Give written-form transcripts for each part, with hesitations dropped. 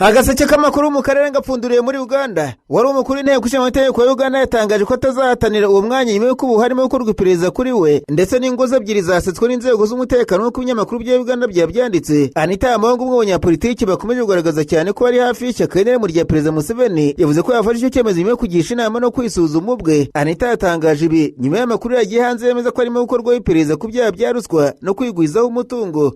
Agaseke k'amakuru mu karere gapfunduriye muri Uganda. Wari umukuru w'inteko ishinga amategeko ya Uganda yatangaje ko atazahatanira uwo mwanya nyuma y'uko ubu harimo gukorwa iperereza kuri we ndetse n'ingo ze ebyiri zasetswe n'inzego z'umutekano, nk'uko ibinyamakuru bya Uganda byabyanditse. Anita Among, umwe mu banyapolitiki bakomeje kugaragaza cyane ko ari hafi y'ishyaka NRM rya Perezida Museveni, yavuze ko yafashe icyo cyemezo nyuma yo kugisha inama no kwisuzuma ubwe. Anita yatangaje ibi nyuma y'amakuru yagiye hanze yemeza ko arimo gukorwaho iperereza ku byaha bya ruswa no kwigwizaho umutungo.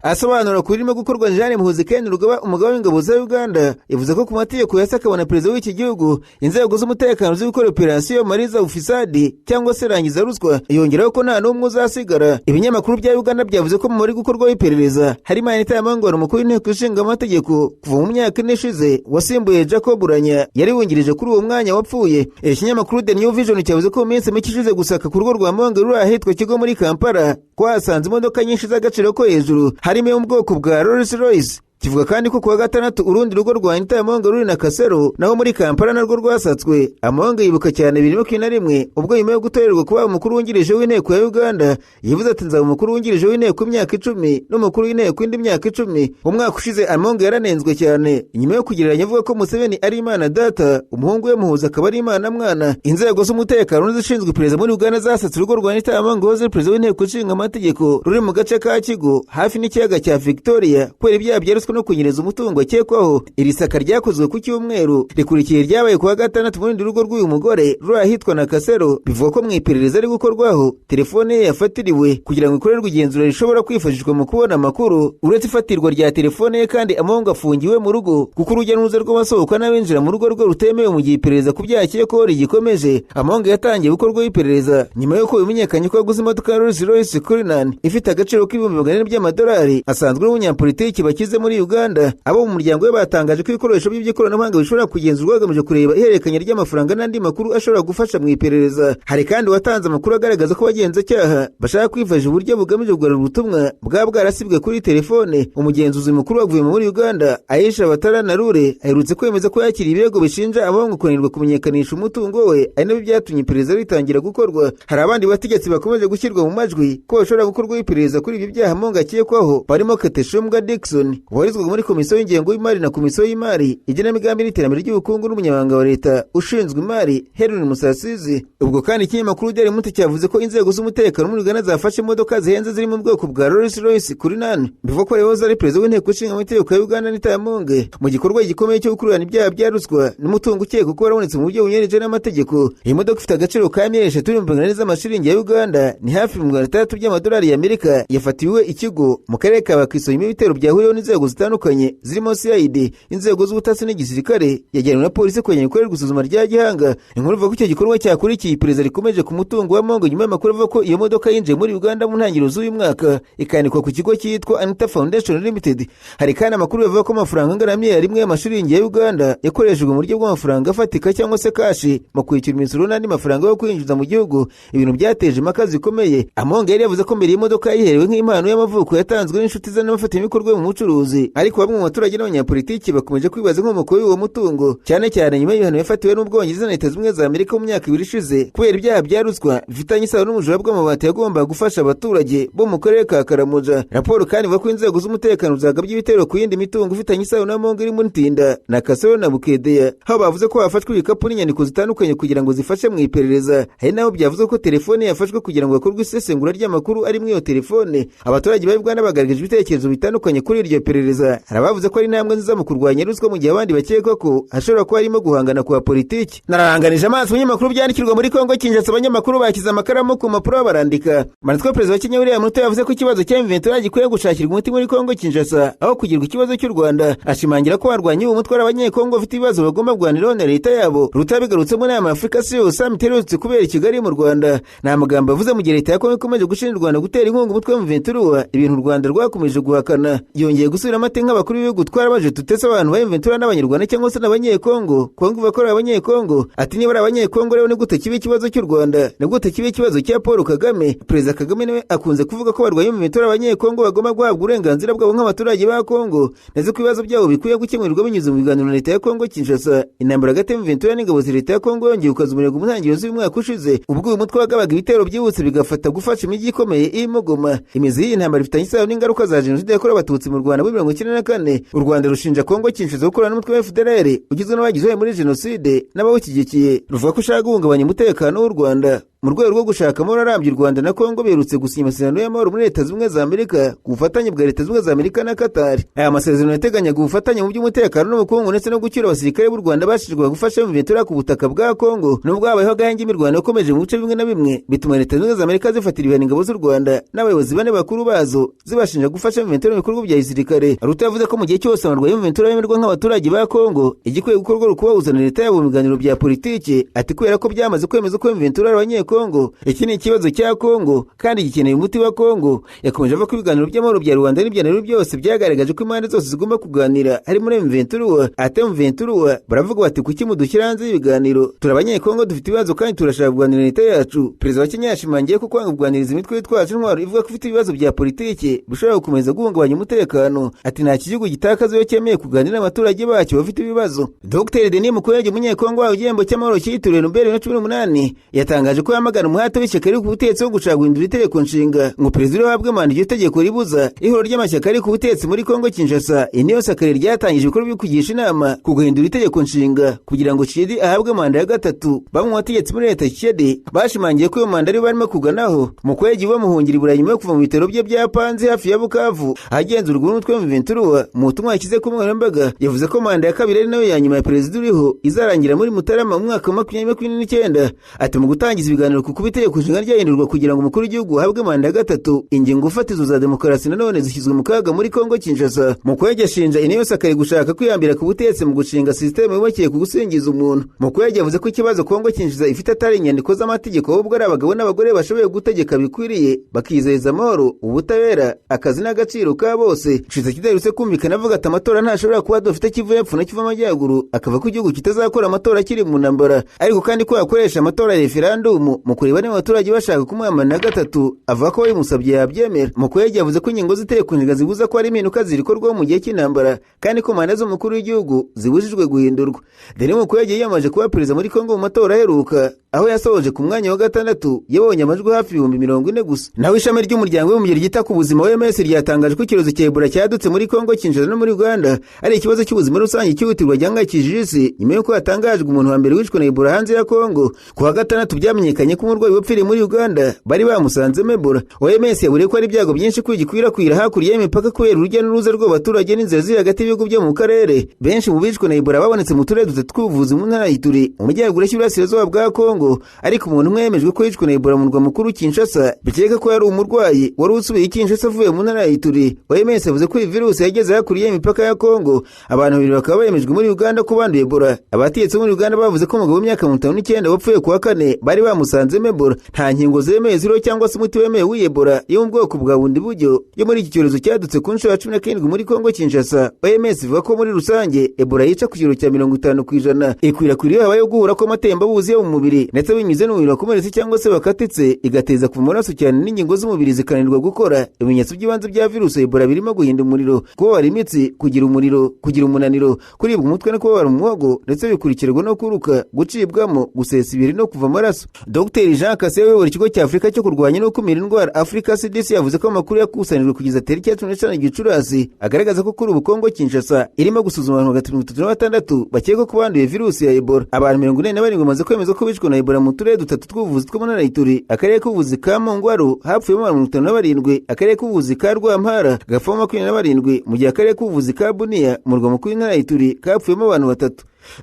Asobanura ku birimo gukorwa, Jeanne Muhoozi Kainerugaba, umugaba w'ingabo za Uganda, yavuze ko ku mategeko yasakabona na perezida w'iki gihugu, inzego z'umutekano ziri gukora operasiyo Mariza Ufisadi cyangwa se rangiza ruswa. Yongeraho ko nta n'umwe uzasigara. Ibinyamakuru bya Uganda byavuze ko mu bari gukorwaho iperereza harimo Anita Among, umukuru w'inteko ishinga amategeko kuva mu myaka 4 ishize, wasimbuye Jacob Oulanyah yari wungirije kuri uwo mwanya wapfuye. Ikinyamakuru The New Vision cyavuze ko mu minsi mike ishize gusaka ku rugo rwa Among ruri ahitwa Kigo muri Kampala ko hasanze imodoka nyinshi z'agaciro ko hejuru, harimo iyo mu bwoko bwa Rolls Royce. Kivuga kandi ko kuwa gatandatu urundi rugo rwa Anita Among ruri na Kasero naho muri Kampala narwo rwasatswe. Among yibuka cyane 2021, ubwo nyuma yo gutorerwa kuba umukuru wungirije w'inteko ya Uganda yavuze ati: "Nzaba umukuru wungirije w'inteko imyaka 10 n'umukuru w'inteko indi myaka 10." Umwaka ushize Among yaranenzwe cyane nyuma yo kugereranya avuga ko Museveni ari Imana data, umuhungu we Muhoozi akaba ari Imana mwana. Inzego z'umutekano n'izishinzwe iperereza muri Uganda zasatse urugo rwa Anita Among wahoze perezida w'inteko ishinga amategeko ruri mu gace ka Kigo hafi n'ikiyaga cya Victoria kubera ibyaha bya ruswa no kunyereza umutungo akekwaho. Iri saka ryakozwe ku cyumweru rikurikiye ryabaye kuwa gatandatu mu rundi rugo rw'uyu mugore ruri ahitwa na Kasero. Bivugwa ko mu iperereza ari gukorwaho telefone ye yafatiriwe kugira ngo ikorerwe igenzura rishobora kwifashishwa mu kubona amakuru. Uretse ifatirwa rya telefone ye kandi, Among afungiwe mu rugo kuko urujya n'uruza rw'abasohoka n'abinjira mu rugo rwe rutemewe mu gihe iperereza ku byaha akekwaho rigikomeje. Among yatangiye gukorwaho iperereza nyuma y'uko bimenyekanye ko yaguze imodoka ya Rolls Royce Cullinan ifite agaciro k'400,000 by'amadolari. Asanzwe ari umunyapolitiki bakize muri Uganda. Abo mu muryango we batangaje ko ibikoresho bye by'ikoranabuhanga bishobora kugenzurwa hagamijwe kureba ihererekanya ry'amafaranga n'andi makuru ashobora gufasha mu iperereza. Hari kandi uwatanze amakuru agaragaza ko abagenzacyaha bashaka kwifashisha uburyo bugamije kugarura ubutumwa bwaba bwarasibwe kuri telefone. Umugenzuzi mukuru wa guverinoma muri Uganda, Aisha Batala Narure, aherutse kwemeza ko yakiriye ibirego bishinja Among kunanirwa kumenyekanisha umutungo we, ari nabyo byatumye iperereza ritangira gukorwa. Hari abandi bategetsi bakomeje gushyirwa mu majwi ko bashobora gukorwaho iperereza kuri ibi byaha Among akekwaho, barimo Kateshumbwa Dickson wabarizwaga muri komisiyo y'ingengo y'imari na komisiyo y'imari, igenamigambi n'iterambere ry'ubukungu, n'umunyamabanga wa leta ushinzwe imari, Henry Musasizi. Ubwo kandi ikinyamakuru Daily Monitor cyavuze ko inzego z'umutekano muri Uganda zafashe imodoka zihenze ziri mu bwoko bwa Rolls Royce Cullinan, bivuga ko yahoze ari perezida w'inteko ishinga amategeko ya Uganda Anita Among, mu gikorwa gikomeye cyo gukururana ibyaha bya ruswa n'umutungo ukekwa ko warabonetse mu buryo bunyuranyije n'amategeko. Iyi modoka ifite agaciro ka miliyoni 3 400 z'amashiringi ya Uganda, ni hafi 600 by'amadolari y'Amerika. Yafatiwe ikigo mu karere ka Wakiso nyuma y'ibitero byahuriweho n'inzego zitandukanye zirimo CID, inzego z'ubutasi n'igisirikare. Yajyanwe na polisi kugira ngo ikorerwe isuzuma rya gihanga. Inkuru ivuga ko icyo gikorwa cyakurikiye iperereza rikomeje ku mutungo wa Among nyuma y'amakuru avuga ko iyo modoka yinjiye muri Uganda mu ntangiriro z'uyu mwaka, ikandikwa ku kigo cyitwa Anita Foundation Limited. Hari kandi amakuru avuga ko amafaranga angana na miliyari 1 y'amashiringi ya Uganda yakoreshejwe mu buryo bw'amafaranga afatika cyangwa se cash mu kwishyura imisoro n'andi mafaranga yo kwinjiza mu gihugu, ibintu byateje impaka zikomeye. Among yari yavuze ko mbere y'imodoka yayiherewe nk'impano y'amavuko yatanzwe n'inshuti ze n'abafatanyabikorwa mu bucuruzi, ariko bamwe mu baturage n'abanyapolitiki bakomeje kwibaza inkomoko y'uwo mutungo, cyane cyane nyuma y'ibihano yafatiwe n'Ubwongereza na Leta Zunze Ubumwe za Amerika mu myaka 2 ishize kubera ibyaha bya ruswa bifitanye isano n'ubujura bw'amabati yagombaga gufasha abaturage bo mu karere ka Karamoja. Raporo kandi ivuga ko inzego z'umutekano zagabye ibitero ku yindi mitungo ifitanye isano na Among iri muri Ntinda na Kasero na Bukedeya, aho bavuze ko hafashwe ibikapu n'inyandiko zitandukanye kugira ngo zifashe mu iperereza. Hari n'aho byavuze ko telefone yafashwe kugira ngo hakorwe isesengura ry'amakuru ari muri iyo telefone. Abaturage ba Uganda bagaragaje ibitekerezo bitandukanye kuri iryo perereza. Hari abavuze ko ari intambwe nziza mu kurwanya ruswa, mu gihe abandi bakeka ko hashobora kuba harimo guhangana kwa politiki. Nararanganije amaso ibinyamakuru byandikirwa muri Kongo Kinshasa, abanyamakuru bashyize amakaramu ku mpapuro barandika. Manitwe perezida wa Kenya William Ruto yavuze ko ikibazo cya M23 gikwiye gushakirwa umuti muri Kongo Kinshasa aho kugirwa ikibazo cy'u Rwanda, ashimangira ko barwanya uwo mutwe ari abanyekongo bafite ibibazo bagomba kuganiraho na leta yabo. Ruto yabigarutse mu nama ya Africa CEO Summit iherutse kubera i Kigali mu Rwanda. Ni amagambo avuze mu gihe leta ya Kongo ikomeje gushinja u Rwanda gutera inkunga umutwe wa M23, ibintu u Rwanda rwakomeje guhakana. Yongeye gusubiramo ati: "Nk'abakuru b'ibihugu twarabaje tutese abantu ba M23 n'Abanyarwanda cyangwa se n'Abanyekongo?" Kongo ivuga ko ari Abanyekongo. Ati: "Niba ari Abanyekongo rero, ni gute kiba ikibazo cy'u Rwanda? Ni gute kiba ikibazo cya Paul Kagame?" Perezida Kagame nawe akunze kuvuga ko barwanya M23 Abanyekongo bagomba guhabwa uburenganzira bwabo nk'abaturage ba Kongo, ndetse ko ibibazo byabo bikwiye gukemurirwa binyuze mu biganiro na leta ya Kongo Kinshasa. Intambara hagati ya M23 n'ingabo za leta ya Kongo yongeye gukaza umurego mu ntangiriro z'uyu mwaka ushize, ubwo uyu mutwe wagabaga ibitero byihuse bigafata gufasha imijyi ikomeye irimo Goma. Imizi y'iyi ntambara ifitanye isano n'ingaruka za jenoside yakorewe Abatutsi mu Rwanda muri mirongo 1994. U Rwanda rushinja Kongo Kinshasa gukorana n'umutwe wa FDLR ugizwe n'abagize uruhare muri jenoside n'abawushyigikiye, ruvuga ko ushaka guhungabanya umutekano w'u Rwanda. Mu rwego rwo gushaka amahoro arambye, u Rwanda na Kongo biherutse gusinya amasezerano y'amahoro muri Leta Zunze Ubumwe za Amerika ku bufatanye bwa Leta Zunze Ubumwe za Amerika na Qatar. Aya masezerano yateganyaga ubufatanye mu by'umutekano n'ubukungu ndetse no gucyura abasirikare b'u Rwanda bashinjwaga gufasha M23 ku butaka bwa Kongo. Nubwo habayeho agahenge, imirwano yakomeje mu bice bimwe na bimwe, bituma Leta Zunze Ubumwe za Amerika zifatira ibihano ingabo z'u Rwanda n'abayobozi bane bakuru bazo, zibashinja gufasha M23 mu bikorwa bya gisirikare. Ruto yavuze ko mu gihe cyose abarwayi M23 bemerwa nk'abaturage ba Kongo, igikwiye gukorwa ari ukubahuza na leta yabo mu biganiro bya politiki. Ati kubera ko byamaze kwemeza ko M23 ari abanyekongo, iki ni ikibazo cya Kongo kandi gikeneye umuti wa Kongo. Yakomeje avuga ko ibiganiro by'amahoro bya Rwanda n'ibya Nairobi byose byagaragaje ko impande zose zigomba kuganira, harimo na M23. Ati M23 baravuga bati kuki mudushyira hanze y'ibiganiro, turi abanyekongo, dufite ibibazo kandi turashaka kuganira na leta yacu. Perezida wa Kenya yashimangiye ko kwanga kuganiriza imitwe yitwaje intwaro ivuga ko ifite ibibazo bya politiki bishobora gukomeza guhungabanya umutekano. Ati nta gihugu gitakaza iyo cyemeye kuganira n'abaturage bacyo bafite ibibazo. Dr Denis Mukwege, umunyekongo wahawe igihembo cy'amahoro cyitiriwe Nobel 2018, yatangaje ko yamagana umuhate w'ishyaka riri ku butegetsi wo gushaka guhindura itegeko nshinga ngo perezida ahabwe manda iryo tegeko ribuza. Ihuriro ry'amashyaka ari ku butegetsi muri Kongo Kinshasa, Union Sacrée, ryatangije ibikorwa byo kugisha inama ku guhindura itegeko nshinga kugira ngo Tshisekedi ahabwe manda ya gatatu. Bamwe mu bategetsi muri leta Tshisekedi bashimangiye ko iyo manda ariyo barimo kuganaho. Mukwege bamuhungira i Burayi nyuma yo kuva mu bitaro bye bya Panzi hafi ya Bukavu ahagenzurwa n'umutwe wa M23. Mu butumwa yashyize ku nkoranyambaga, yavuze ko manda ya kabiri ari nayo ya nyuma ya perezida uriho izarangira muri Mutarama mu mwaka wa 2029. Ati mu gutangiza ibiganiro ku kuba itegeko nshinga ryahindurwa kugira ngo umukuru w'igihugu ahabwe manda ya gatatu, ingingo fatizo za demokarasi nanone zishyizwe mu kaga muri Kongo Kinshasa. Mukwege ashinja Union Sacrée gushaka kwihambira ku butegetsi mu gushinga sisiteme yubakiye ku gusingiza umuntu. Mukwege yavuze ko ikibazo Kongo Kinshasa ifite atari inyandiko z'amategeko, ahubwo ari abagabo n'abagore bashoboye gutegeka bikwiriye, bakizeza amahoro, ubutabera, akazi n'agaciro ka bose. Tshisekedi aherutse kumvikana avuga ati amatora ntashobora kuba dufite Kivu y'Epfo na Kivu y'Amajyaruguru, akava ko igihugu kitazakora amatora akiri mu ntambara, ariko kandi ko yakoresha amatora ya referandumu mu kureba niba abaturage bashaka kumuha manda ya gatatu. Avuga ko babimusabye yabyemera. Mukwege yavuze ko ingingo z'itegeko nshinga zibuza ko hari impinduka zirikorwaho mu gihe cy'intambara, kandi ko manda z'umukuru w'igihugu zibujijwe guhindurwa. Denis Mukwege yiyamaje kuba perezida muri Kongo mu matora aheruka, aho yasohoje ku mwanya wa gatandatu, yabonye amajwi hafi 40,000 gusa. Naho ishami ry'umuryango w'abibumbye ryita ku buzima OMS ryatangaje ko icyorezo cya Ebola cyadutse muri Kongo Kinshasa no muri Uganda ari ikibazo cy'ubuzima rusange cyihutirwa gihangayikishije isi, nyuma y'uko hatangajwe umuntu wa mbere wishwe na Ebola hanze ya Kongo. Ku wa gatandatu byamenyekanye ko umurwayi wapfiriye muri Uganda bari bamusanzemo Ebola. OMS yaburiye ko hari ibyago byinshi ko gikwirakwira hakurya y'imipaka kubera urujya n'uruza rw'abaturage n'inzira ziri hagati y'ibihugu byo mu karere. Benshi mu bishwe na Ebola babonetse mu turere dutatu tw'ubuvuzi mu ntara ya Ituri, mu majyaruguru y'Iburasirazuba bwa Kongo, ariko umuntu umwe yemejwe ko yishwe na Ebola mu murwa mukuru Kinshasa, bikeka ko yari umurwayi wari usubiye i Kinshasa avuye mu ntara ya Ituri. OMS yavuze ko iyi virusi yageze hakurya y'imipaka ya Kongo, abantu babiri bakaba bemejwe muri Uganda ko banduye Ebola. Abategetsi muri Uganda bavuze ko umugabo w'imyaka 59 wapfuye ku wa kane bari bamusanzemo Ebola. Nta nkingo zemewe ziriho cyangwa se umuti wemewe w'iyi Ebola yo mu bwoko bwa Bundibugyo yo muri iki cyorezo cyadutse ku nshuro ya 17 muri Kongo Kinshasa. OMS ivuga ko muri rusange Ebola yica ku kigero cya 50%, ikwirakwira iyo habayeho guhura kw'amatembabuzi yo mu mubiri ndetse binyuze n'umubiri wakomeretse cyangwa se bakatitse, igateza kuva amaraso cyane n'ingingo z'umubiri zikananirwa gukora. Ibimenyetso by'ibanze bya virusi Ebola birimo guhinda umuriro, kubabara imitsi, kugira umuriro, kugira umunaniro, kuribwa umutwe no kubabara umuhogo, ndetse bikurikirwa no kuruka, gucibwamo, gusesa ibiri no kuva amaraso. Dr Jean Kaseya uyobora ikigo cya Afurika cyo kurwanya no gukumira indwara Africa CDC yavuze ko amakuru yakusanijwe kugeza tariki ya 15 Gicurasi agaragaza ko kuri ubu Kongo Kinshasa irimo gusuzuma abantu 36 bakekwa ko banduye virusi ya Ebola. Abantu 47 bamaze kwemeza ko bishwe na Ebola mu turere dutatu tw'ubuvuzi two mu ntara ya Ituri: akarere k'ubuvuzi ka Mongwaru hapfuyemo abantu 57, akarere k'ubuvuzi ka Rwampara gapfamo 27, mu gihe akarere k'ubuvuzi ka Bunia, umurwa mukuru w'intara ya Ituri, kapfuyemo abantu 3.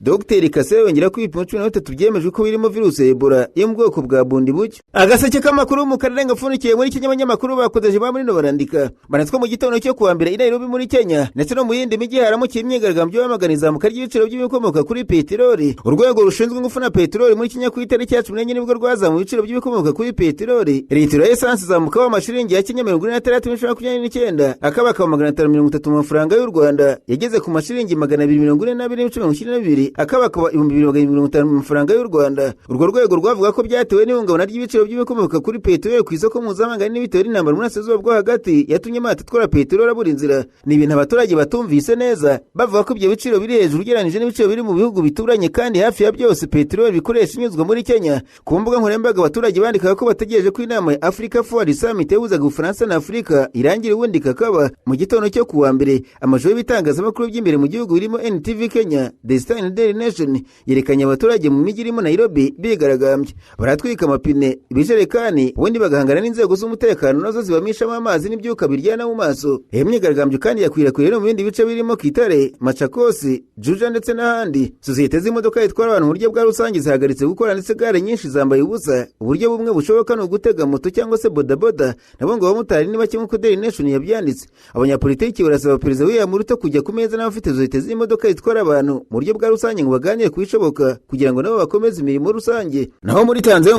Dr Kaseya yongera ko ibipimo 13 byemejwe ko birimo virusi ya Ebola yo mu bwoko bwa Bundibugyo. Agaseke k'amakuru mu karere gapfundikiye muri Kenya, abanyamakuru bakodeje ba muri no barandika banatwa mu gitondo cyo kuwa mbere i Nairobi muri Kenya ndetse no mu yindi mijyi haramukiye imyigaragambyo bamagana izamuka ry'ibiciro by'ibikomoka kuri peteroli. Urwego rushinzwe ingufu na peteroli muri Kenya ku itariki ya 14 nibwo rwazamuye ibiciro by'ibikomoka kuri peteroli. Litiro ya esansi izamukaho amashiringi ya Kenya 46.29, akaba 530 mu mafaranga y'u Rwanda, yageze ku mashiringi 242.92. 2 akabakaba 2250 mu mafaranga y'u Rwanda. Urwo rwego rwavuga ko byatewe n'ihungabana ry'ibiciro by'ibikomoka kuri peteroli ku isoko mpuzamahanga n'ibitewe n'intambara mu burasirazuba bwo hagati yatumye amato atwara peteroli abura inzira. Ni ibintu abaturage batumvise neza, bavuga ko ibyo biciro biri hejuru ugereranyije n'ibiciro biri mu bihugu bituranye kandi hafi ya byose peteroli bikoresha inyuzwa muri Kenya. Ku mbuga nkoranyambaga abaturage bandikaga ko bategereje ko inama ya Africa Forward Summit yahuzaga Ubufaransa na Afurika irangira ubundi ikakaba. Mu gitondo cyo kuwa mbere, amashusho y'ibitangazamakuru by'imbere mu gihugu birimo NTV Kenya, The Star na Daily Nation yerekanye abaturage mu mijyi irimo Nairobi bigaragambye, baratwika amapine, ibijerekani, ubundi bagahangana n'inzego z'umutekano nazo zibamishamo amazi n'ibyuka biryana mu maso. Iyo myigaragambyo kandi yakwirakwiriye no mu bindi bice birimo Kitale, Machakos, Juja ndetse n'ahandi. Sosiyete z'imodoka zitwara abantu mu buryo bwa rusange zihagaritse gukora ndetse gare nyinshi zambaye ubusa. Uburyo bumwe bushoboka ni ugutega moto cyangwa se bodaboda, nabo ngo abamotari ni bake nk'uko Daily Nation yabyanditse. Abanyapolitiki barasaba Perezida William Ruto kujya ku meza n'abafite sosiyete z'imodoka zitwara abantu mu buryo bwa rusange ngo baganire ku bishoboka kugira ngo nabo bakomeze imirimo rusange. Naho muri Tanzania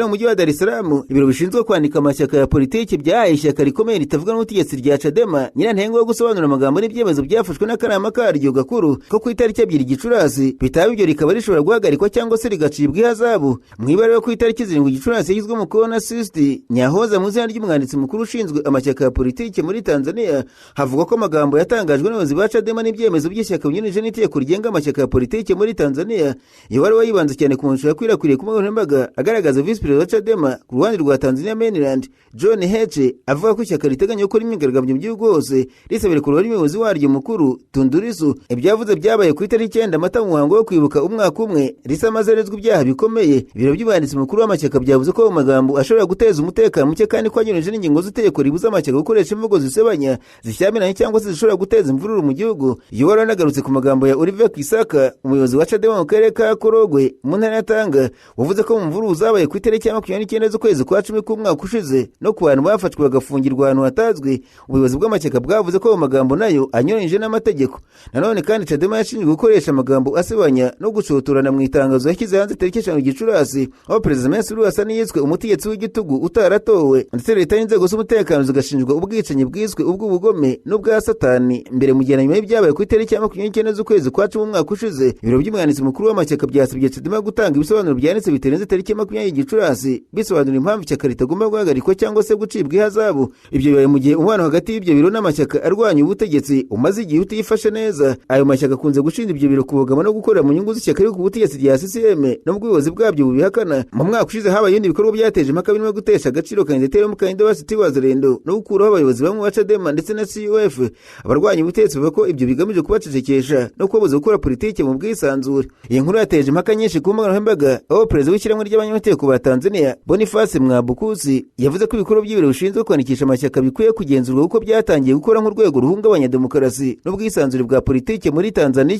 mu mujyi wa Dar es Salaam, ibiro bishinzwe kwandika amashyaka ya politiki byahaye ishyaka rikomeye ritavuga n'ubutegetsi rya Chadema nyirantengwa yo gusobanura amagambo n'ibyemezo byafashwe n'akanama karyo gakuru ko ku itariki 2 Gicurasi, bitaba ibyo rikaba rishobora guhagarikwa cyangwa se rigacibwa ihazabu. Mu ibaruwa ku itariki 7 Gicurasi yagizwe umukono na Sisti Nyahoza mu izina ry'umwanditsi mukuru ushinzwe amashyaka ya politiki muri Tanzania, havugwa ko amagambo yatangajwe n'abayobozi ba Chadema n'ibyemezo by'ishyaka binyuranyije n'itegeko rigenga amashyaka ya politiki muri Tanzania. Iyo baruwa yibanze cyane ku mashusho yakwirakwiriye ku mbuga nkoranyambaga agaragaza visi perezida wa Chadema ku ruhande rwa Tanzania Mainland John Heche avuga ko ishyaka riteganya gukora imyigaragambyo mu gihugu hose risabira ku ruhare umuyobozi waryo mukuru Tundu Lissu. Ibyavuze byabaye ku itariki 9 Mata mu muhango wo kwibuka umwaka umwe Lissu amaze arezwa ibyaha bikomeye. Ibiro by'umwanditsi mukuru w'amashyaka byavuze ko ayo magambo ashobora guteza umutekano muke kandi ko anyuranyije n'ingingo z'itegeko ribuza amashyaka gukoresha imvugo zisebanya, zishyamiranye cyangwa se zishobora guteza imvururu mu gihugu. Iyo wari wanagarutse ku magambo ya Oliver Kisaka, umuyobozi wa Chadema mu karere ka Korogwe mu ntara ya Tanga, wavuze ko mu mvururu zabaye ku itariki ya 29 z'ukwezi kwa 10 k'umwaka ushize no ku bantu bafashwe bagafungirwa ahantu hatazwi, ubuyobozi bw'amashyaka bwavuze ko ayo magambo nayo anyuranyije n'amategeko. Nanone kandi Chadema yashinjwe gukoresha amagambo asebanya no gushotorana mu itangazo yashyize hanze tariki 5 Gicurasi, aho Perezida Samia Suluhu Hassan yiswe umutegetsi w'igitugu utaratowe, ndetse leta n'inzego z'umutekano zigashinjwa ubwicanyi bwiswe ubw'ubugome n'ubwa satani mbere mu gihe na nyuma y'ibyabaye ku itariki ya 29 z'ukwezi kwa 10 umwaka ushize. Ibiro by'umwanditsi mukuru w'amashyaka byasabye Chadema gutanga ibisobanuro byanditse bitarenze tariki ya 20 Gicurasi bisobanura impamvu ishyaka ritagomba guhagarikwa cyangwa se gucibwa ihazabu. Ibyo bibaye mu gihe umubano hagati y'ibyo biro n'amashyaka arwanya ubutegetsi umaze igihe utifashe neza. Ayo mashyaka akunze gushinja ibyo biro kubogama no gukorera mu nyungu z'ishyaka riri ku butegetsi rya CCM n'ubwo ubuyobozi bwabyo bubihakana. Mu mwaka ushize habaye ibindi bikorwa byateje impaka birimo gutesha agaciro kandidatire y'umukandida wa ACT Wazalendo no gukuraho abayobozi bamwe ba Chadema ndetse na CUF. Abarwanya ubutegetsi bavuga ko ibyo bigamije kubacecekesha no kubabuza gukora politiki mu bwisanzure. Iyi nkuru yateje impaka nyinshi ku mbuga nkoranyambaga, aho perezida w'ishyirahamwe ry'abanyamategeko ba Tanzania Boniface Mwabukusi yavuze ko ibikorwa by'ibiro bishinzwe kwandikisha amashyaka bikwiye kugenzurwa kuko byatangiye gukora nk'urwego ruhungabanya demokarasi n'ubwisanzure bwa politiki muri Tanzania.